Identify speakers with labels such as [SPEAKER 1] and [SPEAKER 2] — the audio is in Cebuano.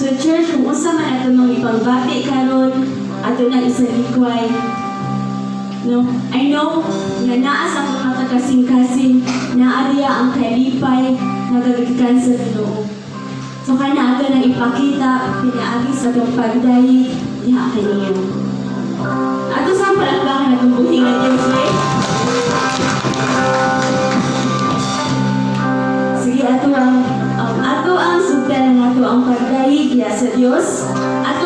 [SPEAKER 1] So church, kung unsa man ato mga ipangbati karon, ato nang isalikway. No? I know nga naa sa akong mga kasing-kasing, naa diya ang kalipay nga gagagikan sa Ginoo. So kana ato nang ipakita pinaagi sa atong pagdayeg diha kaniya. Ato sa palakpakan atong buhi nga Dios, eh. Sige, ato ang sugdan ang ato ang pagdayeg diha sa Dios. Ato